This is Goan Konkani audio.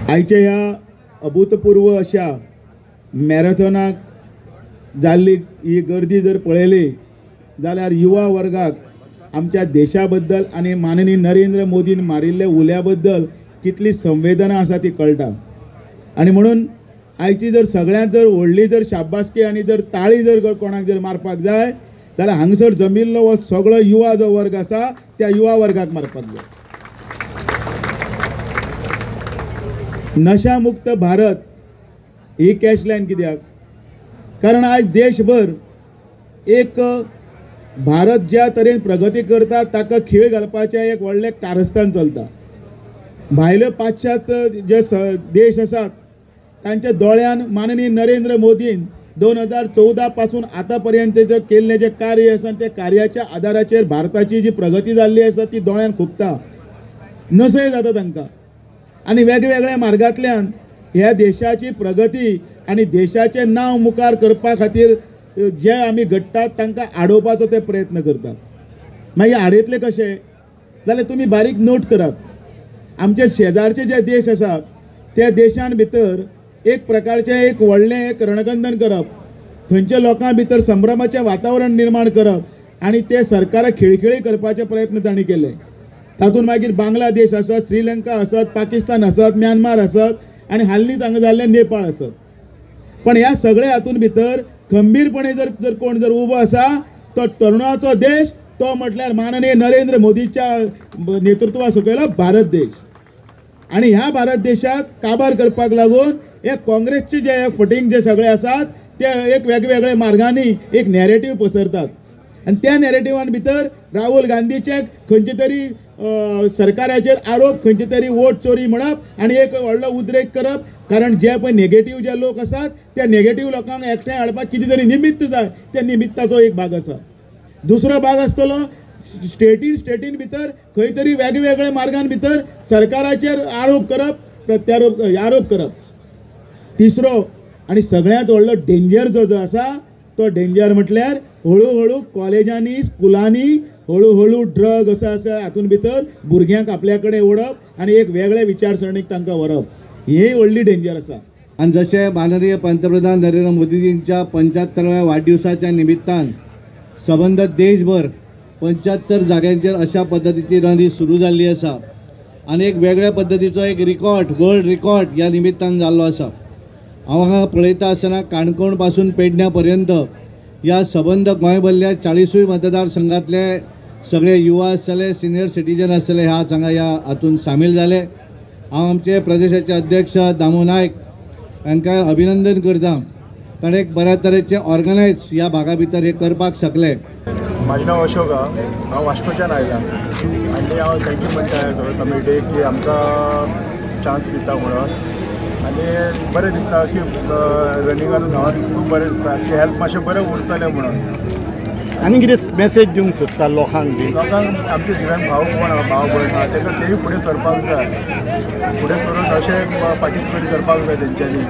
आयच्या ह्या अभूतपूर्व अशा मॅरेथॉनाक जाल्ली ही गर्दी जर पळयली जाल्यार युवा वर्गाक आमच्या देशा बद्दल आनी माननीय नरेंद्र मोदीन मारिल्ल्या उल्या बद्दल कितली संवेदना आसा ती कळटा। आनी म्हणून आयची जर सगळ्यांत जर व्हडली जर शाबासकी आनी जर ताळी जर कोणाक जर मारपाक जाय जाल्यार हांगसर जमिल्लो हो सगळो युवा जो वर्ग आसा त्या युवा वर्गाक मारपाक जाय। नशामुक्त भारत ही कॅश लायन कित्याक, कारण आयज देशभर एक भारत ज्या तरेन प्रगती करता ताका खीळ घालपाचें एक व्हडलें कारस्थान चलता। भायले पाश्चात्य जे देश आसात तांच्या दोळ्यान माननीय नरेंद्र मोदीन 2014 पासून आतां पर्यंत जे केल्लें जें कार्य आसा त्या कार्याच्या आदाराचेर भारताची जी प्रगती जाल्ली आसा ती दोळ्यान खुपता, नसय जाता तांकां आनी वेगवेगळ्या मार्गांतल्यान ह्या देशाची प्रगती आनी देशाचें नांव मुखार करपा खातीर जे आमी घडटात तांकां आडोवपाचो ते प्रयत्न करतात। मागीर आडयतले कशे जाल्यार तुमी बारीक नोट करात, आमचे शेजारचे जे देश आसात त्या देशान भितर एक प्रकारचें एक व्हडलें एक रणगंदन करप, थंयच्या लोकां भितर संभ्रमाचें वातावरण निर्माण करप आनी ते सरकाराक खिळखिळी करपाचे प्रयत्न तांणी केले। तातूंत मागीर बांगलादेश आसत, श्रीलंका आसत, पाकिस्तान आसत, म्यानमार आसत आनी हालींच हांगा जाल्लें नेपाळ आसत। पण ह्या सगळ्या हातूंत भितर खंबीरपणे जर जर कोण जर उबो आसा तो तरुणाचो देश, तो म्हटल्यार माननीय नरेंद्र मोदीच्या नेतृत्वा सकयलो भारत देश। आनी ह्या भारत देशाक काबार करपाक लागून हे काँग्रेसचे जे फटींग जे सगळे आसात ते एक वेगवेगळ्या मार्गांनी एक नॅरेटीव पसरतात आनी त्या नॅरेटिवान भितर राहुल गांधीचे खंयचे तरी सरकाराचेर आरोप, खंयचे तरी वोट चोरी म्हणप आनी एक व्हडलो उद्रेक करप, कारण जे पळय नेगेटीव जे लोक आसात त्या नेगेटीव लोकांक एकठांय हाडपाक कितें तरी निमित्त जाय, त्या निमित्ताचो एक भाग आसा। दुसरो भाग आसतलो स्टेटीन स्टेटीन भितर खंय तरी वेगवेगळ्या मार्गान भितर सरकाराचेर आरोप करप, प्रत्यारोप आरोप करप। तिसरो आनी सगळ्यांत व्हडलो डेंजर जो जो आसा तो डेंजर म्हटल्यार हळू हळू कॉलेजांनी स्कुलांनी हळू हळू ड्रग असो आसा हातूंत भितर भुरग्यांक आपल्या कडेन ओडप आनी एक वेगळे विचारसरणीक तांकां व्हरप, ही व्हडली डेंजर आसा। आनी जशें माननीय पंतप्रधान नरेंद्र मोदीजींच्या 75व्या वाडदिवसाच्या निमित्तान सबंद देशभर 75 जाग्यांचेर अशा पद्दतीची रन ही सुरू जाल्ली आसा आनी एक वेगळ्या पद्दतीचो एक रिकॉर्ड, वर्ल्ड रिकॉर्ड ह्या निमित्तान जाल्लो आसा। हांव हांगा पळयता आसतना काणकोण पासून पेडण्या पर्यंत ह्या सबंद गोंयभरल्या 40 मतदारसंघातले सगळे युवा आसतले, सिनियर सिटीजन आसतले ह्या हांगा ह्या हातून सामील जाले। हांव आमचे प्रदेशाचे अध्यक्ष दामू नायक हांकां अभिनंदन करता, कारण एक बऱ्या तरेचे ऑर्गनायज ह्या भागा भितर हे करपाक शकले। म्हाजें नांव अशोक आहा, हांव वास्कोच्यान आयला आनी हांव thank you म्हणटा सगळे कमिटीक की आमकां चान्स दिता म्हणून आनी बरें दिसता की रनिंगान धांवन खूब बरें दिसता की हेल्थ मातशें बरें उरतलें म्हणून। आनी कितें मॅसेज दिवंक सोदता लोकांक बी? लोकांक आमचे जिव्यान भाव कोण आहा, भाव भयण आहा, ताका तेय फुडें सरपाक जाय, फुडें सरून अशें पार्टिसिपेट करपाक जाय तेंच्यांनी।